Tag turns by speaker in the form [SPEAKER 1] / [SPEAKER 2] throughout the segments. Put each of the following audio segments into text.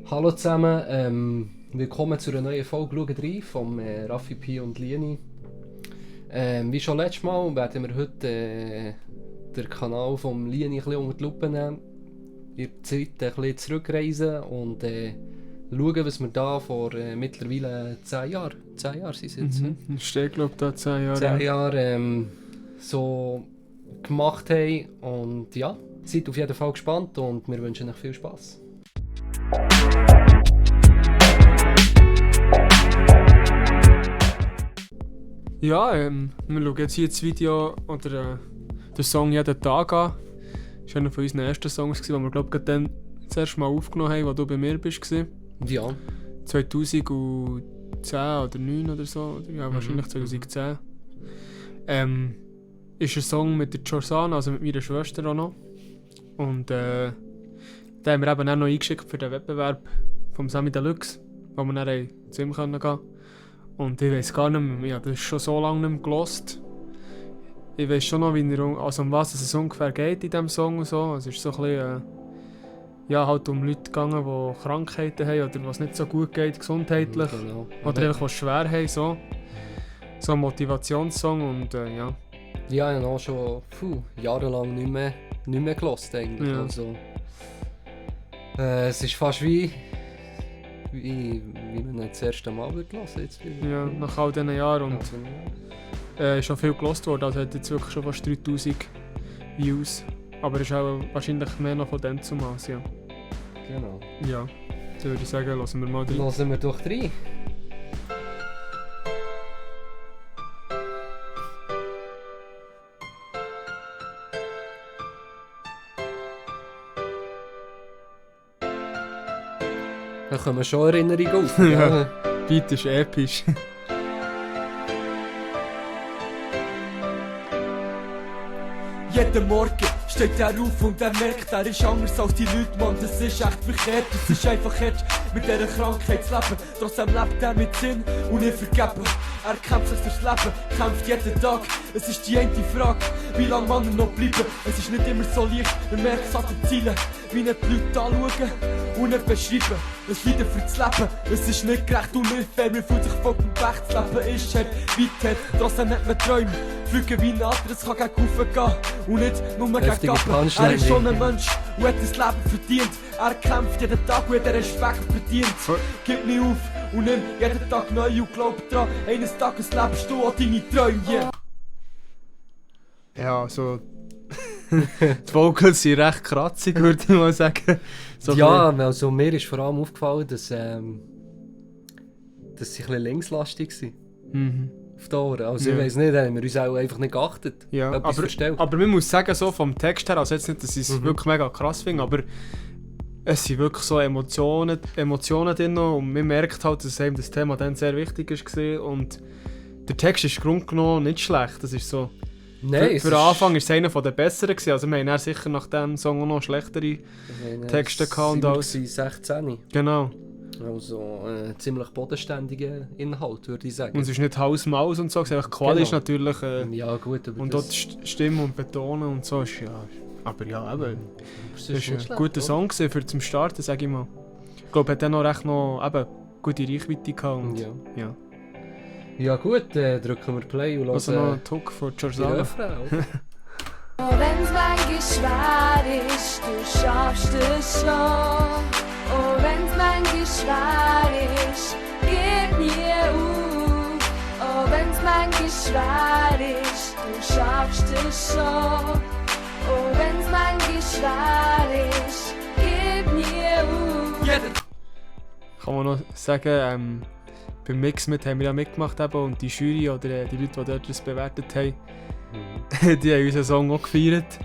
[SPEAKER 1] Hallo zusammen, willkommen zu einer neuen Folge «Schaut rein» von Raffi P. und Lieni. Wie schon letztes Mal werden wir heute den Kanal von Lieni ein bisschen unter die Lupe nehmen, in der Zeit ein bisschen zurückreisen und schauen, was wir da vor mittlerweile 10 Jahren sind es jetzt,
[SPEAKER 2] Steht, glaube ich, da 10 Jahre.
[SPEAKER 1] 10 Jahre so gemacht haben. Und ja, seid auf jeden Fall gespannt und wir wünschen euch viel Spass.
[SPEAKER 2] Ja, wir schauen jetzt hier das Video oder den Song jeden Tag an. Das war einer von unseren ersten Songs, die wir, glaube ich, dann das erste Mal aufgenommen haben, als du bei mir warst.
[SPEAKER 1] Ja.
[SPEAKER 2] 2010 oder 2009 oder so. Ja, wahrscheinlich 2010. Ist ein Song mit der Jordana, also mit meiner Schwester auch noch. Und den haben wir eben auch noch eingeschickt für den Wettbewerb vom Samy Deluxe, wo wir dann zu ihm gehen konnten. Und ich weiss gar nicht mehr, ich habe das schon so lange nicht mehr gehört. Ich weiss schon noch, also um was es ungefähr geht in diesem Song und so. Es ist so ein bisschen, halt um Leute gegangen, die Krankheiten haben oder was nicht so gut geht, gesundheitlich.
[SPEAKER 1] Genau.
[SPEAKER 2] Oder einfach was schwer haben, so. So ein Motivationssong und ja.
[SPEAKER 1] Ja, ich habe auch schon jahrelang nicht mehr gehört eigentlich.
[SPEAKER 2] Ja.
[SPEAKER 1] Also, es ist fast wie man das erste Mal wird hören jetzt wieder.
[SPEAKER 2] Ja, nach all diesen Jahren und
[SPEAKER 1] Also,
[SPEAKER 2] ist schon viel gehört worden, also hat jetzt wirklich schon fast 3000 Views. Aber ist auch wahrscheinlich mehr noch von dem zu Maß, ja.
[SPEAKER 1] genau.
[SPEAKER 2] Ja, dann würde ich sagen, lassen wir mal drin.
[SPEAKER 1] Hören wir doch rein. Da kommen schon Erinnerungen auf.
[SPEAKER 2] Ja. Beat ist episch.
[SPEAKER 3] Jeden Morgen steht er auf und er merkt, er ist anders als die Leute, Mann, das ist echt verkehrt. Es ist einfach hart, mit dieser Krankheit zu leben. Trotzdem lebt er mit Sinn und nicht vergeben. Er kämpft sich fürs Leben, kämpft jeden Tag. Es ist die eine Frage, wie lange man noch bleiben. Es ist nicht immer so leicht, man merkt es an den Zielen. Wie nicht die Leute anschauen und nicht beschreiben. Es Leiden für das Leben, es ist nicht gerecht und nicht fair. Man fühlt sich vollkommen recht, das Leben ist hart, weit hart. Trotzdem hat man Träume, fliegen wie ein anderes, kann gegen Haufen gehen. Und nicht nur
[SPEAKER 1] Heftige
[SPEAKER 3] gegen Gappen.
[SPEAKER 1] Punchline,
[SPEAKER 3] Er ist schon ein
[SPEAKER 1] ey.
[SPEAKER 3] Mensch und hat das Leben verdient. Er kämpft jeden Tag und hat den Respekt verdient. Gib nicht auf und nimm jeden Tag neu und glaub dran. Eines Tages lebst du auch deine Träume, yeah.
[SPEAKER 2] Ja, so. Die Vocals sind recht kratzig, würde ich mal sagen. So
[SPEAKER 1] Ja, also mir ist vor allem aufgefallen, dass sie ein bisschen linkslastig sind.
[SPEAKER 2] Mhm.
[SPEAKER 1] Auf die Ohren. Also
[SPEAKER 2] Ja.
[SPEAKER 1] ich weiss nicht, haben wir uns auch einfach nicht geachtet.
[SPEAKER 2] Ja,
[SPEAKER 1] Etwas verstellt.
[SPEAKER 2] aber man muss sagen, so vom Text her, also jetzt nicht, dass ich es wirklich mega krass finde, aber es sind wirklich so Emotionen drin und man merkt halt, dass einem das Thema dann sehr wichtig war und der Text ist grundgenommen nicht schlecht, das ist so...
[SPEAKER 1] Nein,
[SPEAKER 2] Für den Anfang war es einer der besseren gewesen, also wir haben dann sicher nach dem Song auch noch schlechtere Texte gehabt und alles.
[SPEAKER 1] Sie 16.
[SPEAKER 2] Genau.
[SPEAKER 1] Also ziemlich bodenständiger Inhalt, würde ich sagen.
[SPEAKER 2] Und es ist nicht Haus-Maus und so, es ist einfach Quali ist natürlich...
[SPEAKER 1] ja gut, aber
[SPEAKER 2] und dort Stimme und Betonen und so ist ja... Aber ja, eben...
[SPEAKER 1] das
[SPEAKER 2] Das
[SPEAKER 1] ist
[SPEAKER 2] war ein guter Song gewesen für zum Starten, sage ich mal. Ich glaube, er hat dann noch recht noch eben, gute Reichweite gehabt. Und,
[SPEAKER 1] Ja.
[SPEAKER 2] ja.
[SPEAKER 1] Ja gut, drücken wir Play und
[SPEAKER 2] Also noch
[SPEAKER 1] hören
[SPEAKER 2] ein Talk von
[SPEAKER 1] die
[SPEAKER 2] Jordana.
[SPEAKER 1] Refrain, oder?
[SPEAKER 4] Auch wenn's manchmal schwer ist, du schaffst es schon. Auch wenn's manchmal schwer ist, gib nie auf. Auch wenn's manchmal schwer ist, du schaffst es schon. Auch wenn's manchmal schwer ist, gib nie auf.
[SPEAKER 3] Jeden
[SPEAKER 2] Kann man noch sagen, beim Mix mit haben wir ja mitgemacht eben, und die Jury oder die Leute, die dort das bewertet haben, die haben unseren Song auch gefeiert.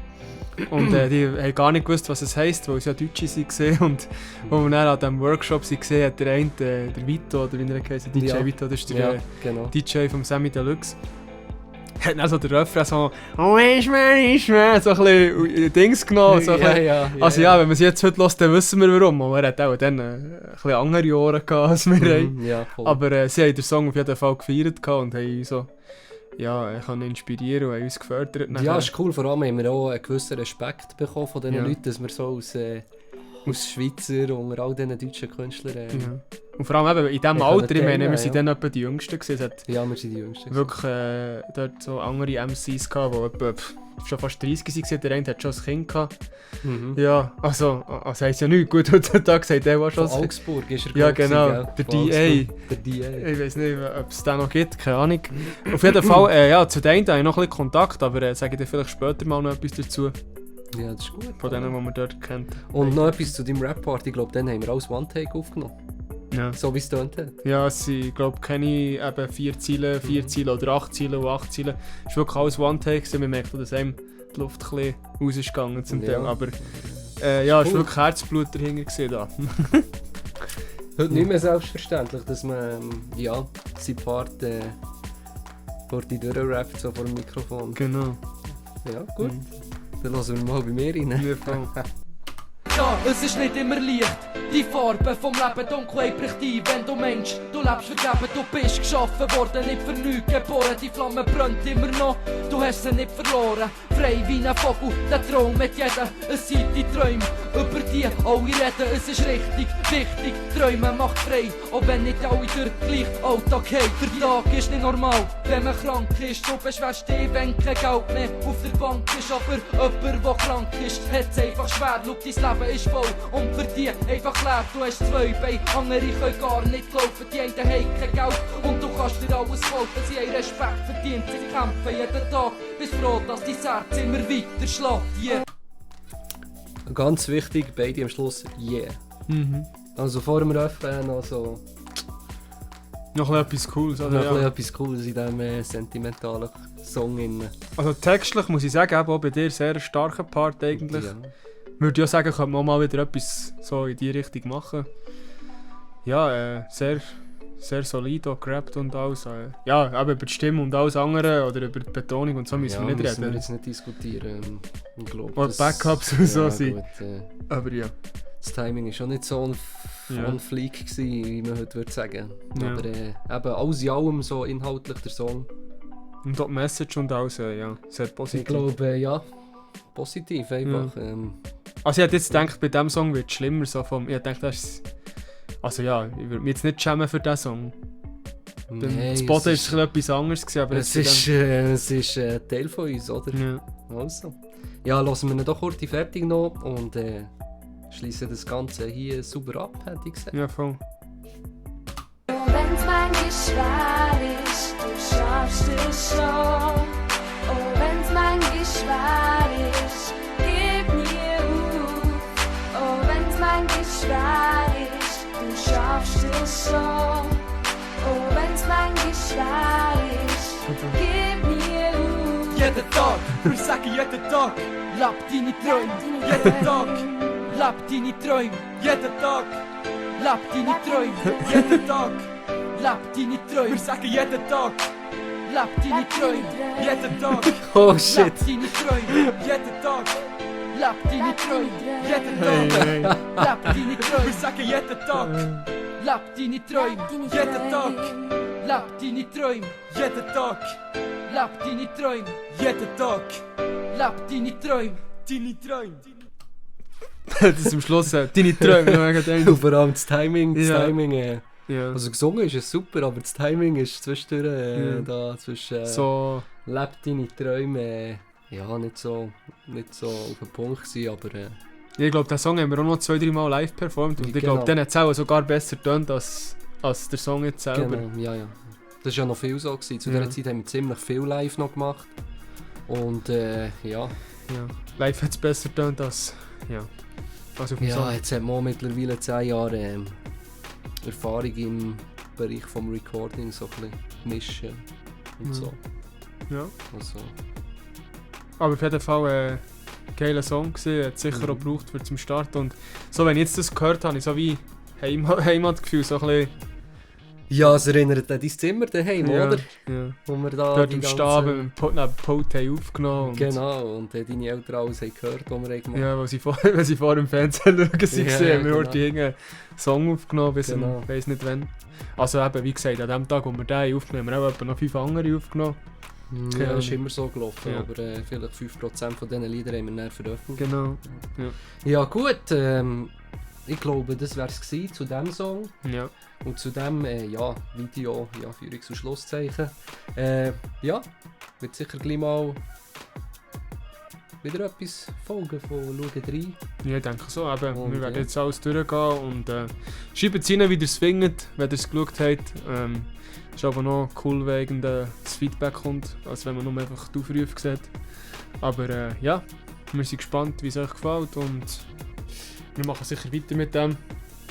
[SPEAKER 2] Und die haben gar nicht gewusst, was es heisst, weil es ja Deutsche waren. Und wo wir dann an diesem Workshop waren, hat der eine, der Vito, oder wie er heisst, DJ
[SPEAKER 1] Ja.
[SPEAKER 2] Vito, das ist der
[SPEAKER 1] Ja, genau.
[SPEAKER 2] DJ vom Samy Deluxe, hat dann so den Refrain so «Oh, ich mein», so ein bisschen Dings genommen. So ein bisschen.
[SPEAKER 1] ja,
[SPEAKER 2] Also ja, wenn man es jetzt heute hört, dann wissen wir warum. Aber er hat auch dann ein bisschen andere Ohren gehabt als wir haben.
[SPEAKER 1] Ja, voll.
[SPEAKER 2] Aber sie haben den Song auf jeden Fall gefeiert gehabt und haben uns so, ja, können inspirieren und haben uns gefördert.
[SPEAKER 1] Ja, ist cool. Vor allem haben wir auch einen gewissen Respekt bekommen von diesen
[SPEAKER 2] Ja.
[SPEAKER 1] Leuten, dass wir so aus Aus Schweizer unter all diesen deutschen Künstlern.
[SPEAKER 2] Ja. Und vor allem eben in diesem
[SPEAKER 1] Wir
[SPEAKER 2] Alter,
[SPEAKER 1] können
[SPEAKER 2] ich meine,
[SPEAKER 1] teilen,
[SPEAKER 2] wir sind
[SPEAKER 1] ja.
[SPEAKER 2] dann etwa die Jüngsten gewesen. Es hat
[SPEAKER 1] Ja, wir sind die Jüngsten.
[SPEAKER 2] wirklich dort so andere MCs gehabt, die etwa schon fast 30 waren. Der eine hat schon ein Kind gehabt.
[SPEAKER 1] Mhm.
[SPEAKER 2] Ja, also heisst ja nichts. Gut, heutzutage sagt der auch schon.
[SPEAKER 1] Von Augsburg ist er
[SPEAKER 2] Ja,
[SPEAKER 1] gewesen,
[SPEAKER 2] genau.
[SPEAKER 1] gell?
[SPEAKER 2] Der
[SPEAKER 1] Von
[SPEAKER 2] DA.
[SPEAKER 1] Augsburg. Der DA.
[SPEAKER 2] Ich weiß nicht, ob es den noch gibt, keine Ahnung. Auf jeden Fall, ja, zu denen habe ich noch ein bisschen Kontakt, aber sage ich dir vielleicht später mal noch etwas dazu.
[SPEAKER 1] Ja, das ist gut.
[SPEAKER 2] Von denen, die man dort kennt.
[SPEAKER 1] Und noch etwas zu deinem Rap-Part. Ich glaube, dann haben wir alles One-Take aufgenommen.
[SPEAKER 2] Ja,
[SPEAKER 1] So wie es tönt hat.
[SPEAKER 2] ja es sind, glaube ich, keine eben 4 Ziele oder 8 Ziele und 8 Ziele. Es war wirklich alles One-Take. Man merkt, dass einem die Luft ein bisschen raus ist gegangen zum Teil.
[SPEAKER 1] Ja.
[SPEAKER 2] Aber ja, es war
[SPEAKER 1] Cool.
[SPEAKER 2] wirklich Herzblut dahinter gewesen da.
[SPEAKER 1] Heute nicht mehr selbstverständlich, dass man ja, sein Part vor die durchrappt, so vor dem Mikrofon.
[SPEAKER 2] Genau.
[SPEAKER 1] Ja, gut. Dann lassen wir mal bei mir rein.
[SPEAKER 2] Ja, voll.
[SPEAKER 3] Ja, es ist nicht immer Licht. Die Farbe vom Leben dunkel bricht ein, wenn du meinst, du lebst vergeben, du bist geschaffen worden, nicht für nichts geboren. Die Flamme brennt immer noch, du hast sie nicht verloren. Frei wie ein Vogel, der Traum mit jedem. Es sind die Träume, über die alle reden. Es ist richtig, wichtig, Träumen macht frei. Auch wenn nicht alle durch gleich Alltag haben. Der Tag ist nicht normal, wenn man krank ist. Du beschwerst dich, wenn kein Geld mehr auf der Bank ist. Aber jemand, der krank ist, hat es einfach schwer. Schau, dein Leben ist voll und für die einfach leer. Du hast 2 Beine, andere können gar nicht laufen. Die einen haben kein Geld und du kannst dir alles kaufen. Sie haben Respekt verdient, sie kämpfen jeden Tag. Bist froh, dass dein Herz immer weiter schlägt. Yeah.
[SPEAKER 1] Ganz wichtig, beide am Schluss yeah.
[SPEAKER 2] Mhm.
[SPEAKER 1] Also vor dem Refrain noch so
[SPEAKER 2] Noch ein bisschen etwas Cooles.
[SPEAKER 1] noch
[SPEAKER 2] Also,
[SPEAKER 1] ein bisschen
[SPEAKER 2] ja.
[SPEAKER 1] etwas Cooles in diesem sentimentalen Song.
[SPEAKER 2] Also textlich muss ich sagen, auch bei dir sehr starker Part eigentlich.
[SPEAKER 1] Ja.
[SPEAKER 2] Würde ja sagen, könnte man auch mal wieder etwas so in die Richtung machen. Ja, sehr, sehr solid auch gerappt und alles. Ja, aber über die Stimme und alles andere oder über die Betonung und so müssen wir nicht
[SPEAKER 1] müssen wir
[SPEAKER 2] reden.
[SPEAKER 1] jetzt nicht diskutieren. Ich glaube,
[SPEAKER 2] Oder Backups und so sind.
[SPEAKER 1] Gut,
[SPEAKER 2] Aber ja.
[SPEAKER 1] das Timing war schon nicht so ein
[SPEAKER 2] Ja.
[SPEAKER 1] on fleek gewesen, wie man heute würde sagen.
[SPEAKER 2] Ja.
[SPEAKER 1] Aber eben alles in allem so inhaltlich der Song.
[SPEAKER 2] Und auch die Message und alles, ja, sehr positiv.
[SPEAKER 1] Ich glaube, ja, positiv einfach.
[SPEAKER 2] Also ich hätte jetzt gedacht, bei diesem Song wird es schlimmer. So vom, ich dachte, das ist... Also ja, ich würde mich jetzt nicht schämen für diesen Song. Das Boden ist etwas anderes gewesen, aber
[SPEAKER 1] es ist Teil von uns, oder?
[SPEAKER 2] ja.
[SPEAKER 1] Also. Ja, lassen wir ihn doch kurz fertig noch und schließen das Ganze hier super ab, hätte ich gesagt.
[SPEAKER 2] Ja, voll.
[SPEAKER 4] Und wenn's manchmal schwer ist, du schaffst es schon. Und wenn's manchmal schwer ist, gib nie auf. Und wenn's manchmal schwer ist, du schaffst es schon. Und wenn's manchmal schwer ist, gib nie auf.
[SPEAKER 3] Jeden Tag, wir sagen jeden Tag, leb deine Träume. Jeden Tag, leb deine Träume. Jeden Tag, leb deine Träume. Jeden Tag, leb deine Träume. Wir sagen jeden Tag, leb deine Träume. Jeden Tag,
[SPEAKER 1] Oh
[SPEAKER 3] leb
[SPEAKER 1] shit!
[SPEAKER 3] deine Träume. Jeden Tag, leb deine Träume. Jeden
[SPEAKER 2] Hey,
[SPEAKER 3] Tag,
[SPEAKER 2] hey.
[SPEAKER 3] leb deine Träume. Wir sagen jeden Tag, leb deine Träume. Jeden Tag, leb deine Träume. Jeden Tag, leb deine Träume. Jeden Tag, leb deine Träume. Deine Träume.
[SPEAKER 2] Das ist am Schluss deine Träume.
[SPEAKER 1] Und vor allem das Timing,
[SPEAKER 2] Ja. Ja.
[SPEAKER 1] also gesungen ist es super, aber das Timing ist zwischendurch
[SPEAKER 2] Ja.
[SPEAKER 1] da zwischen
[SPEAKER 2] So,
[SPEAKER 1] «Leb deine Träume» ja, nicht so auf den Punkt gewesen, aber
[SPEAKER 2] ich glaube, den Song haben wir auch noch 2-3 Mal live performt und ich
[SPEAKER 1] Genau.
[SPEAKER 2] glaube, den hat es auch sogar besser getönt als der Song jetzt selber.
[SPEAKER 1] genau, ja. Das war ja noch viel so gewesen. Zu
[SPEAKER 2] Ja.
[SPEAKER 1] dieser Zeit haben wir ziemlich viel live noch gemacht und ja.
[SPEAKER 2] Ja. Live hat es besser getönt als auf dem
[SPEAKER 1] Ja,
[SPEAKER 2] Song.
[SPEAKER 1] jetzt hat man mittlerweile 10 Jahre Erfahrung im Bereich vom Recording, so ein bisschen mischen und
[SPEAKER 2] Ja.
[SPEAKER 1] so.
[SPEAKER 2] Ja.
[SPEAKER 1] Also,
[SPEAKER 2] Aber auf jeden Fall geiler Song gewesen, hat sicher auch gebraucht für zum Start und so, wenn ich jetzt das gehört habe, ich so wie Heimatgefühl, so ein bisschen...
[SPEAKER 1] ja, es erinnert an dein Zimmer daheim,
[SPEAKER 2] Ja,
[SPEAKER 1] oder?
[SPEAKER 2] ja.
[SPEAKER 1] Wo wir da
[SPEAKER 2] Dort
[SPEAKER 1] die
[SPEAKER 2] im
[SPEAKER 1] ganze-
[SPEAKER 2] Stab, neben dem Pult haben aufgenommen. Und
[SPEAKER 1] Genau, und deine Eltern alles haben gehört, was wir gemacht haben.
[SPEAKER 2] ja, weil sie vor dem Fernsehen schauen waren,
[SPEAKER 1] Ja,
[SPEAKER 2] haben wir
[SPEAKER 1] genau.
[SPEAKER 2] heute irgendeinen Song aufgenommen, bis
[SPEAKER 1] Genau.
[SPEAKER 2] ich weiss nicht wann. Also eben, wie gesagt, an dem Tag, wo wir den aufgenommen haben, haben wir auch etwa noch 5 andere aufgenommen.
[SPEAKER 1] Ja,
[SPEAKER 2] Ja.
[SPEAKER 1] das ist immer so gelaufen,
[SPEAKER 2] Ja.
[SPEAKER 1] aber vielleicht 5% von diesen Liedern haben wir dann veröffentlicht.
[SPEAKER 2] Genau.
[SPEAKER 1] Ja gut, ich glaube, das wäre es zu diesem Song.
[SPEAKER 2] Ja.
[SPEAKER 1] Und zu dem Video, ja, Führungs- und Schlusszeichen. Ja, wird sicher gleich mal wieder etwas folgen von «Schauen rein».
[SPEAKER 2] Ja, ich denke so. Eben,
[SPEAKER 1] Und,
[SPEAKER 2] wir werden
[SPEAKER 1] ja.
[SPEAKER 2] jetzt alles durchgehen und schreibt es rein, wie ihr es findet, wenn ihr es geschaut habt. Ist aber noch cool, wenn das Feedback kommt, als wenn man nur einfach die Aufrufe sieht. Aber ja, wir sind gespannt, wie es euch gefällt und wir machen sicher weiter mit dem.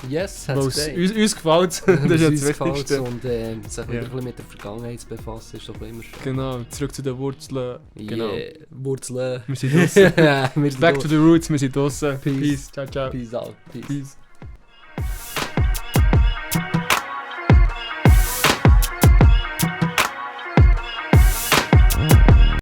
[SPEAKER 1] Yes,
[SPEAKER 2] Weil
[SPEAKER 1] hat's
[SPEAKER 2] es
[SPEAKER 1] gesagt.
[SPEAKER 2] uns gefällt. Das ist ja das Wichtigste.
[SPEAKER 1] Und sich wieder
[SPEAKER 2] Ja.
[SPEAKER 1] ein bisschen mit der Vergangenheit zu befassen, ist doch immer schön.
[SPEAKER 2] Genau, zurück zu den Wurzeln. Genau.
[SPEAKER 1] Yeah, Wurzeln.
[SPEAKER 2] Wir sind draussen.
[SPEAKER 1] Wir sind
[SPEAKER 2] Back
[SPEAKER 1] da.
[SPEAKER 2] to the roots, wir sind draussen.
[SPEAKER 1] Peace.
[SPEAKER 2] Peace. Ciao, ciao.
[SPEAKER 1] Peace out. Peace.
[SPEAKER 2] Peace.